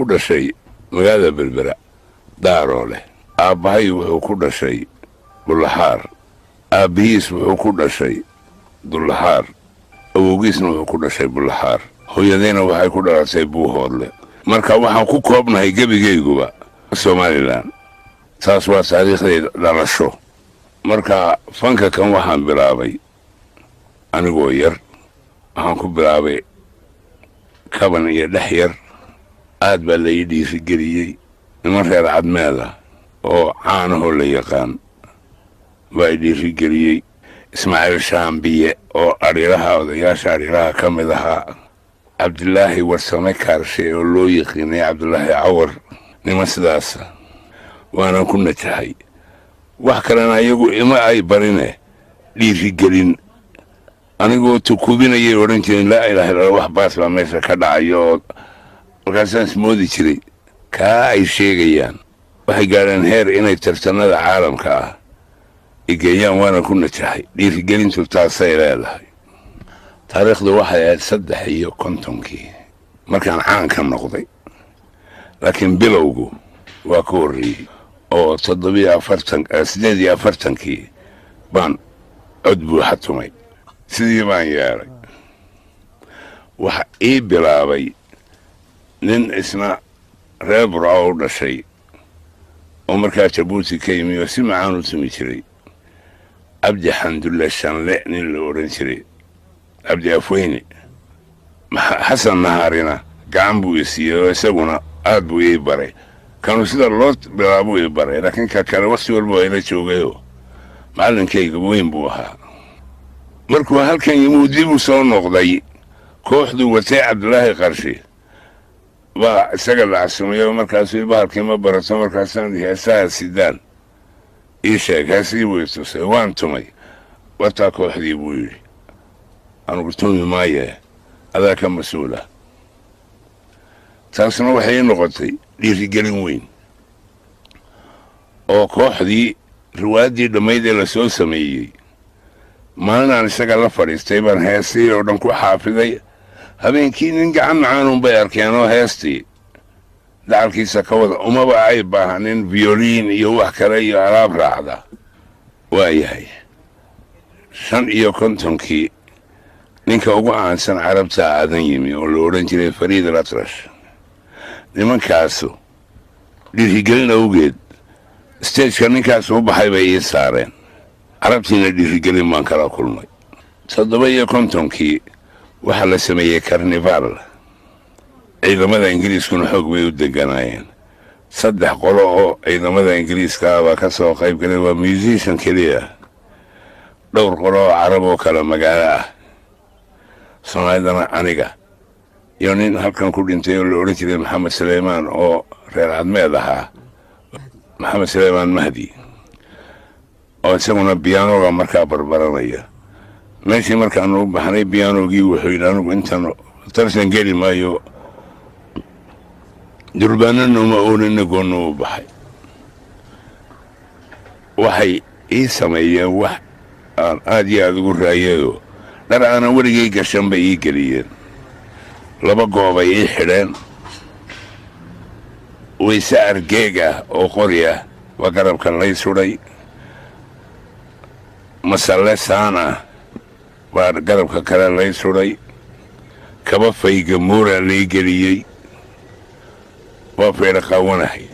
Ku dhashay magaalada Berbera, Daaroo leh. Aabbahay wuxuu ku dhashay Bullaxaar, aabbihiis wuxuu ku dhashay Dullaxaar, awowgiisna wuxuu ku dhashay Bullaxaar, hooyadayna waxay ku dhalatay Buuhoodle. Marka waxaan ku koobnahay gebigayguba Somalilan. Taas waa taariikhdayda dhalasho. Marka fanka kan waxaan bilaabay anigoo yar. Waxaan ku bilaabay kaban iyo dhex yar. Aad baa la ii dhiirigeliyey. Niman reer Cadmeeda oo caanahoo la yaqaan baa i dhiirigeliyey, Ismaaciil Shaambiye oo adhiraha, odayaasha adhiraha ka mid ahaa, Cabdilaahi Warsame Kaarshe oo loo yiqiinay Cabdilaahi Cawar, niman sidaasa. Waanan ku najaxay. Wax kalena iyagu ima ay barine, dhiirigelin. Anigoo tukubinayay odhan jireen, "Laa ilaha illa, wax baas baa meesha ka dhacayo." Oo markaasaan ismoodi jiray kaa ay sheegayaan. Waxay gaadheen heer inay tartanada caalamka ah igeeyaan, waana ku najaxay. Dhiirigelintu taasay leedahay. Taariikhdu waxay ahayd 53-kii markaan caan ka noqday, laakiin bilowgu waa ka horreeyey oo 47, 48-kii baan cod buuxa tumay. Sidii baan yeelay. Waxa ii bilaabay nin isna reer Burco u dhashay oo markaa Jabuuti ka yimi oo si macaan u tumi jiray, Cabdi Xandulle Shanle nin la odhan jiray, Cabdi Afweyne. Xasan Nahaarina gacan buu i siiyey oo isaguna aad buu ii baray. Kanu sida loo bilaabuu ii baray, laakiin ka kale waqti walba waa ila joogayoo macallinkayga weyn buu ahaa. Markuu halkan yimuu dib u soo noqday, kooxduu watay Cabdulaahi Qarshi baa isaga la casumayo. Markaasuu bahalkii ma barato. Markaasaan heesaha sidaan ii sheeg. Heesihii buu i tusay, waan tumay. "Wataa kooxdii," buu yidhi, "anugu tumi maaye, adaa ka mas-uula." Taasna waxay ii noqotay dhiirigelin weyn oo kooxdii riwaayaddii dhammayd ee lasoo sameeyey, maalin aan isaga la fadhiistay baan heesihii oo dhan ku xaafiday. Habeenkii nin gacan macaanun bay arkeen oo heestii dacalkiisa ka wada, umaba ay baahanin violiin iyo wax kale iyo alaab raacda. Waayahay, 55-kii ninka ugu caansan Carabta aadan yimi oo la odhan jiray Fariid al Atrash. Nimankaasu dhiirigelin awgeed stageka ninkaas u baxay bay ii saareen. Carabtiina dhiirigelin baan kala kulmay. 57-kii waxaa la sameeyey carnival. Ciidamada Ingiriiskuna xoog bay u deganaayeen. Saddex qolo oo ciidamada Ingiriiska ah baa ka soo qayb galay, waa musician keliya, dhowr qolo oo Carab oo kale magaalo ah, Soomaalidana aniga iyo nin halkan ku dhintay oo la odhan jiray Maxamed Saleymaan oo reer Cadmeed ahaa, Maxamed Saleymaan Mahdi, oo isaguna biyaanoga markaa barbaranaya. Meeshii markaanu u baxnay biyaanogii, wuxuu yidhi, "Anigu intaan tartan geli maayo, durbaanana uma oonina, goonna u baxay." Waxay ii sameeyeen wax aan aad iyo aada ugu raayayoo dhar aanan weligay gashan bay ii geliyeen. Laba goobay ii xidheen, wayse argeeg ah oo qori ah waa garabka lay sudhay, masalle saan ah baa garabka kale lay sudhay, kaba faygamuura lay geliyey. Waa feedha qaawanahay.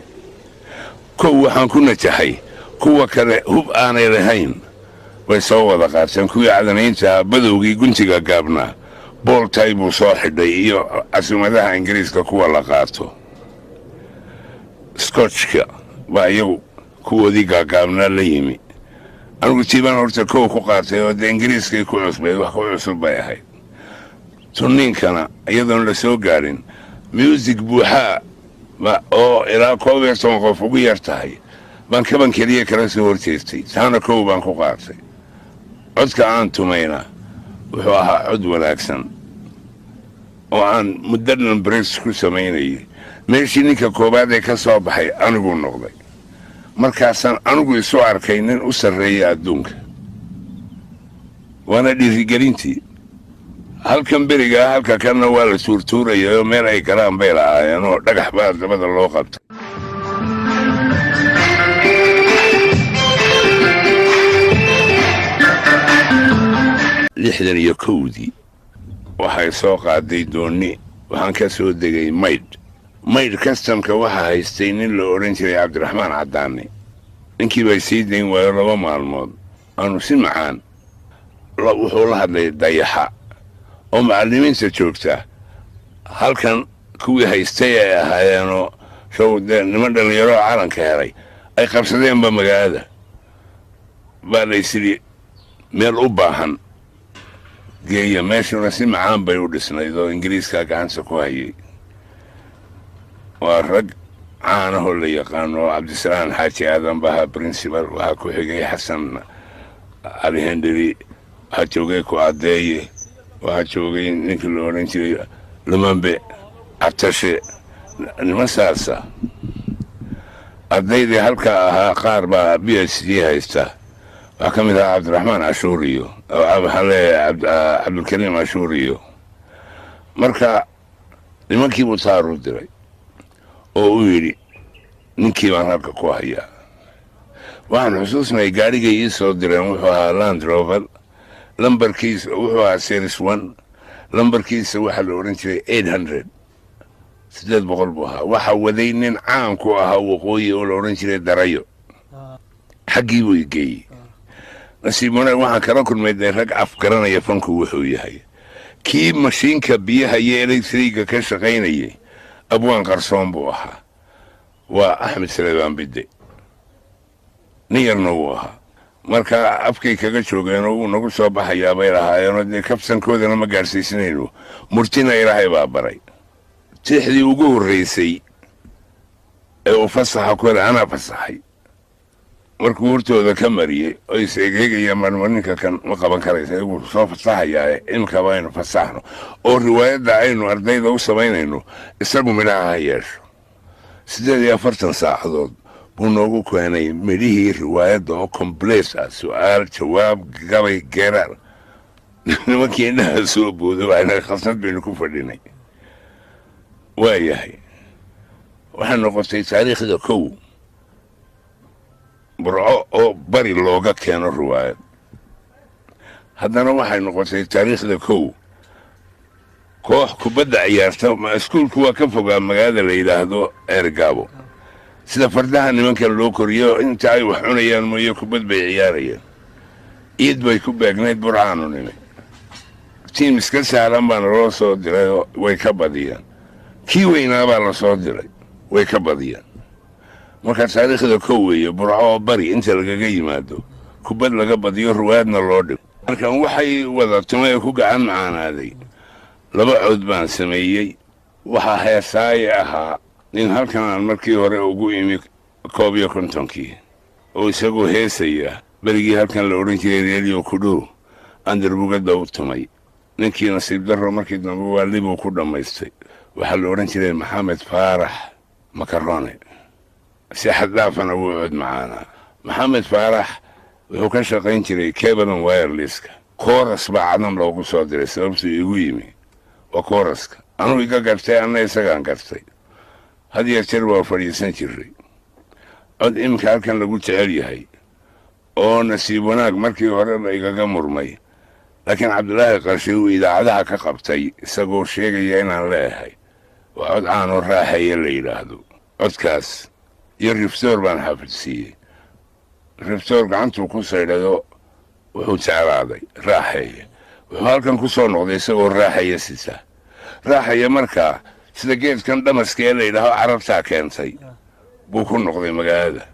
Kow waxaan ku najaxay. Kuwa kale hub aanay lahayn way soo wada qaateen. Kuwii Cadanaynta ahaa, badowgii guntiga gaabnaa, booltay buu soo xidhay iyo casuumadaha Ingiriiska kuwa la qaato. Scotchka baa iyagu kuwoodii gaagaabnaa la yimi. Anigu tiibaan horta kow ku qaatay oo dee Ingiriiskay ku cusbayd, wax ku cusub bay ahayd. Tunniinkana iyadoon la soo gaadhin muusig buuxaa oo ilaa 11 qof ugu yar tahay baan kaban keliya kala soo horjeestay. Taana kow baan ku qaatay. Codka aan tumayna wuxuu ahaa cod wanaagsan oo aan muddo dhan bres ku samaynayay. Meeshii ninka koowaad ee ka soo baxay aniguu noqday. Markaasaan anigu isu arkay nin u sarreeya adduunka, waana dhiirigelintii. Halkan berigaa, halka kanna waa la tuurtuurayayoo meel ay galaan bay la'aayeen oo dhagax baa dabada loo qabtay. 61-dii waxay soo qaaday doonni. Waxaan ka soo degay Maydh. Maydh kastamka waxaa haystay nin la odhan jiray Cabdiraxmaan Caddaane. Ninkii bay sii dayn waayo 2 maalmood aanu si macaan wuxuu la hadlay Dayaxa oo macallimiinta joogta halkan kuwii haystay ay ahaayeenoo show dee niman dhallinyaro oo calanka helay ay qabsadeenba magaalada baa laysidhi meel u baahan geeya. Meeshuna si macaan bay u dhisnayd oo Ingiriiskaa gacanta ku hayay. Waa rag caanahoo la yaqaano. Cabdisalaan Xaaji Aadan baha principal, waxaa ku xigay Xasan Cali Hendheri, waxaa joogay ku Caddeeye, waxaa joogay ninkii la odhan jiray Lumambe Catashe, niman saasa. Ardaydii halkaa ahaa qaar baa PhD haysta. Waxaa ka mid ahaa Cabdiraxmaan Cashuuriyo, waxaan leeyahay Cabdulkariim Cashuuriyo. Marka nimankii buu taaru diray oo uu yidhi ninkii baan halka ku hayaa. Waxaan xusuusnay gaadhigay ii soo direen wuxuu ahaa Land Rover, lambarkiisa wuxuu ahaa series one, lambarkiisa waxaa la odhan jiray 800, 800 buu ahaa. Waxaa waday nin caan ku ahaa waqooyi oo la odhan jiray Darayo. Xaggii buu igeeyey. Nasiib wanaag waxaan kala kulmay dee rag af garanaya fanku wuxuu yahay. Kii mashiinka biyaha iyo electriga ka shaqaynayay abwaan qarsoon buu ahaa, waa Axmed Saleebaan Bidde, nin yarna wuu ahaa. Marka afkay kaga joogeenoo wuu nagu soo baxayaa bay lahaayeenoo dee kabsankoodana ma gaadhsiisnayno. Murtina Ilaahay baa baray. Tixdii ugu horraysay ee uu fasaxa ku helay anaa fasaxay. Markuu hortooda ka mariyey oo is egeegayaan marmarinka kan ma qaban karaysa, wuu soo fasaxayaa imikaba aynu fasaxno oo riwaayadda aynu ardayda u samaynayno isagu midhaha ha yeesho. 48 saacadood buu noogu keenay midhihii riwaayadda oo complete ah, su-aal, jawaab, gabay, geeraar. Nimankii indhaha soo boodo waxayna khasnad baynu ku fadhinay. Waayahay, waxay noqotay taariikhda kow Burco oo bari looga keeno riwaayad. Haddana waxay noqotay taariikhda kow koox kubadda ciyaarta. Iskuulku waa ka fogaa magaalada la yidhaahdo Eergaabo. Sida fardaha nimankan loo koriyo, inta ay wax cunayaan mooye kubad bay ciyaarayeen. Iid bay ku beegnayd. Burcaanu nimi, tiim iska sahlan baana loo soo dirayoo way ka badiyeen. Kii weynaabaa la soo diray, way ka badiyeen. Marka taariikhda kow weeye Burco oo bari inta lagaga yimaado kubad laga badiyo, ruwaadna loo dhigo. Markan waxay wada tumay ku gacan macaanaaday. Laba cod baan sameeyey. Waxaa heesaaye ahaa nin halkan aan markii hore ugu imi 51-kii oo isagoo heesaya berigii halkan la odhan jiray Reeliyo Kudhow andarbugadda u tumay. Ninkii nasiib darro markii dambe waa libuu ku dhammaystay. Waxaa la odhan jiray Maxamed Faarax Makarone. Si xad dhaafana wuu cod macaanaa. Maxamed Faarax wuxuu ka shaqayn jiray cable and wirelesska. Chorus baa Cadan loogu soo diray. Sababtuu igu yimi waa choruska. Anuu iga gartay, anna isagaan gartay. Had iyo jeer waa fadhiisan jiray. Cod iminka halkan lagu jecel yahay oo nasiib wanaag markii hore la igaga murmay, laakiin Cabdilaahi Qarshe uu idaacadaha ka qabtay isagoo sheegaya inaan leeyahay, waa cod caanoo Raaxeeye la yidhaahdo. Codkaas iyo riftoor baan xaafidsiiyey. Riftoor gacantuu ku saydhayo wuxuu jeclaaday Raaxeeye. Wuxuu halkan ku soo noqday isagoo Raaxeeye sita. Raaxeeye markaa sida geedkan dhamaska ee la yidhaaho Carabtaa keentay buu ku noqday magaalada.